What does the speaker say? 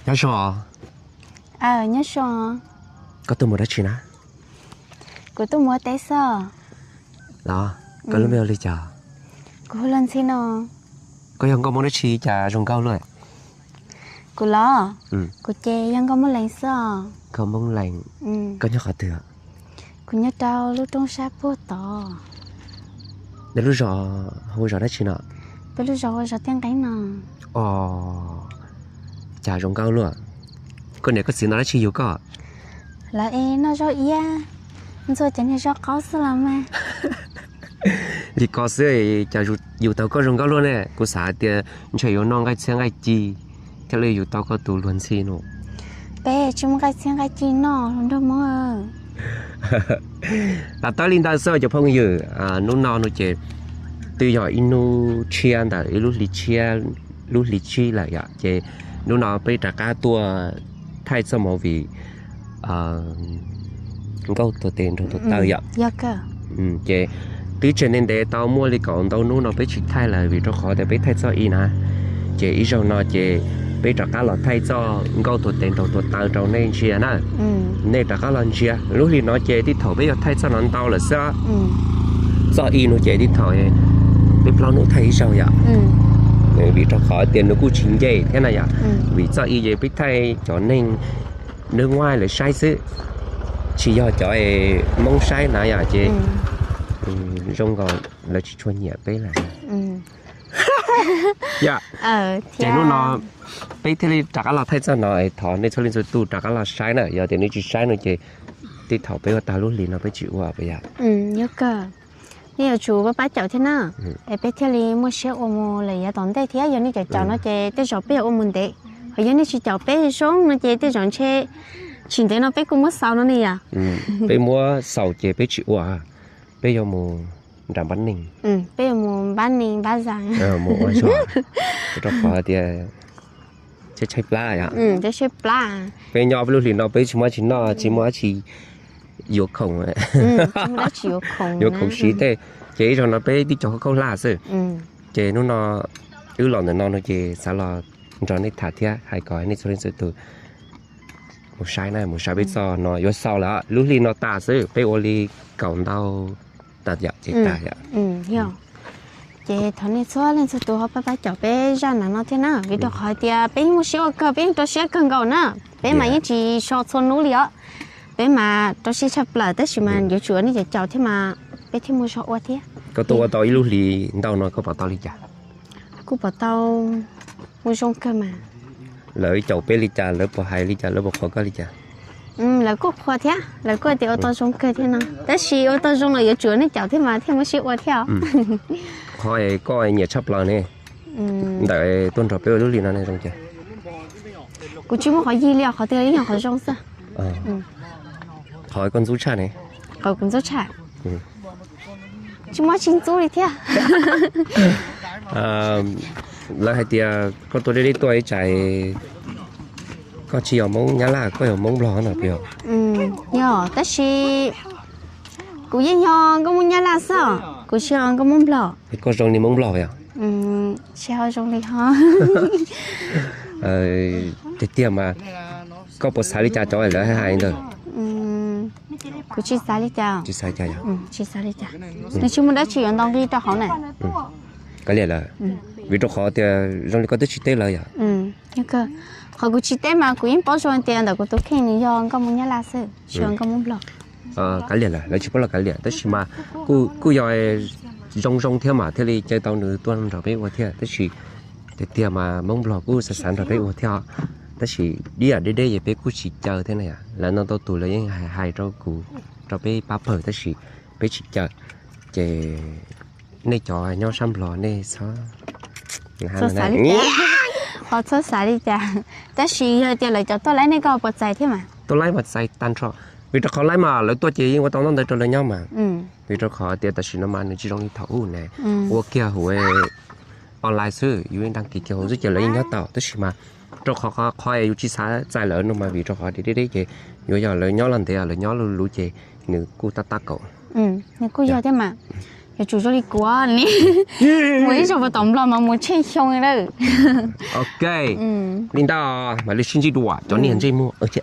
Nyob zoo. Nyob zoo. Koj tuaj mus dab tsi na? Kuv tuaj mus ua teb xwb. Los, koj lub npe hu li cas? Kuv hu Los Ntxhi no. Koj yog nkauj Hmoob dab tsi cas zoo nkauj luaj? Kuv los? Kuv ces yog nkauj Hmoob Lees xwb. Nkauj Hmoob Lees. Koj nyob qhov twg? Kuv nyob rau lub roob sab puag tod. Neb lub zos hu zos dab tsi no? Peb lub zos hu zos Tiaj Nqeeb no. Os, cas zoo nkauj luaj. Koj niam koj txiv noj dab tsi yug koj? Lawv es noj zaub iab, ntxuag cov niag zaub qaub xwb los mas. Li ko xwb, cas yug tau koj zoo nkauj luaj ne. Kuv xav hais tias ntshe yuav noj nqaij txhiab nqaij ci thiaj li yug tau koj tus luag ntxhi no. Peb tsis muaj nqaij txhiab nqaij ci noj hluas nraug Hmoob. Lam tawb li ntawd xwb cov phooj ywg, hnub no no ces twb yog ib hnub tshiab ntawm ib lub hli tshiab, lub hli tsib lawm yom, ces hnub no peb rov qab tuaj thaij txoj movie Nkauj Tuag Tes Nraug Tuag Taw yom. Ces twb tseg ntev ntev tau muaj li kaum ntau hnub no peb tsis thaij lawm vim rau qhov tias peb thaij txoj i na. Ces ib zaug no ces peb rov qab los thaij txoj Nkauj Tuag Tes Nraug Tuag Taw rau nej ntsia na. Nej rov qab los ntsia lub hli no ces tej thaum peb yuav thaij txoj no ntau lawm xwb. Txoj i no ces tej thaum peb plaub hnub thaij ib zaug yom. Vim rau qhov tias nws kuj tsis nce thiab na yom. Vim txoj i ces peb thaij cov neeg nws nguaj lawv saib xwb, tsis yog cov Hmoob saib na yom, ces zoo nkaus lawv tsis tshua nyiam peb lawm. Yom, ces hnub no peb thiaj li rov qab los thaij txoj no es thov nej txhua leej txhua tus rov qab los saib na, yog tias nej tsis saib no ces tej thaum peb ua tag lub hlis no peb tsis ua puas yog? Nej yuav tsum pab pab caum thiab na, es peb thiaj li muaj siab ua mus lawm yav tom ntej thiab. Yog nej caum caum no ces tej zaum peb yuav ua mus ntev, ho yog nej tsis caum peb zoo no ces tej zaum ntshe tsis ntev no peb kuj muab xaus no ne yom. Peb muab xaus ces peb tsis ua, peb yuav mus nram npab neeg. Peb yuav mus npab neeg npab zag, mus ua zog, rau qhov tias tshaib tshaib plab yom. Peb nyob peb lub hlis no peb tsis muaj dab tsi noj, tsis muaj dab tsi yuav khoom, yuav khoom siv tej, ces ib zaug no peb tib co khaub hlab xwb. Ces hnub no wb los ntawm no no ces xav los nrog nej tham thiab hais kom nej txhua leej txhua tus mus saib na, mus saib peb txoj no yuav xaus lawm, lub hli no tas xwb, peb ua li kaum ntau tas yom, ces tas yom. Ces thov nej txhua leej txhua tus ho pab pab caum peb zaj nram no thiab na, vim rau qhov tias peb yeej muaj siab ua kawg, peb yeej rau siab kawg nkaus na. Peb mas yeej tsis so txhua hnub li os, peb mas rau siab tshaj plaws tab sis mas yuav tsum nej caum caum thiab mas peb thiaj muaj zog ua thiab. Koj tuaj ua tau ib lub hlis ntau no koj pom tau li cas? Kuj pom tau ua zoo kawg mas. Lawv caum peb li cas, lawv puas hais li cas, lawv puas qhuas koj li cas? Lawv kuj qhuas thiab, lawv kuj tias ua tau zoo kawg thiab no, tab sis ua tau zoo los yuav tsum nej caum thiab mas thiaj muaj siab ua thiab os. Qhov koj nyiam tshaj plaws ne, ntawm tuaj nrog peb ua lub hlis no ne zoo cas? Kuv tsis muaj qhov yig li os, qhov twg yeej yog qhov zoo xwb. Qhov koj ntxub tshaj ne? Qhov kuv ntxub tshaj? Tsis muaj tsis ntxub li thiab. Lawv hais tias koj tuaj deb deb tuaj ib tsam koj tsis yog Hmoob Nyab Laj, koj yog Hmoob Nplog no puas yog? Yog, tab sis kuv yeej yog nkauj Hmoob Nyab Laj xwb, kuv tsis yog nkauj Hmoob Nplog. Koj zoo li Hmoob Nplog yog? Tsis ho zoo li ho. Tiag tiag mas koj puas xav li cas cov lawv hais ntawd? Kuv tsis xav li cas. Tsis xav li cas yog? Tsis xav li cas. Nws tsis muaj dab tsi yuav ntaus nqi rau hauv na. Kav liam lawm, vim rau qhov tias zoo li koj twb tsis teb lawv yog? Qhov kuv tsis teb mas kuv yeej paub zoo tias ntawm kuv tus kheej nws yog nkauj Hmoob Nyab Laj xwb, tsis yog nkauj Hmoob Nplog. Kav liam lawm, lawv tsis paub los kav liam, tab sis mas kuj yog zoo zoo thiab mas thiaj li caw tau nws tuaj nrog peb ua thiab, tab sis tiag tiag mas Hmoob Nplog kuj xav xav nrog peb ua thiab, tab sis dib yam deb deb es peb kuj tsis caw thiab na yom. Lawv no tau tus lawv yeej hais hais rau kuv, rau peb pab pawg tab sis peb tsis caw. Ces nej cov nyob sab Nplog nej txhob, txhob xav li cas, ho txhob xav li cas. Tab sis yog tias lawv cov tuaj laib nej koj puas txais thiab mas? Tuaj laib mas txais tag nrho, vim rau qhov laib mas lawv tuaj ces yeej ua tau ntaub ntawv rau lawv nyob mas. Vim rau qhov tias tam sim no mas nws tsis zoo li thaum ub ne, ua kiag hauv online xwb, yus yeej dag kis kiag hauv xwb ces lawv yeej nyob tau, tab sis mas rau qhov qhov es yus tsis xav txais lawv no mas vim rau qhov deb deb ces yuav yog lawv nyob los ntev, lawv nyob luv luv ces nws kuj tab tab kaum. Nws kuj yog thiab mas, Yuav tsum zoo li kuv ne, mus ib zaug puas tom Nplog mas mus tsheej xyoo li lawm. Ok, li ntawd mam li sib ntsib dua cov niag ntsej muag.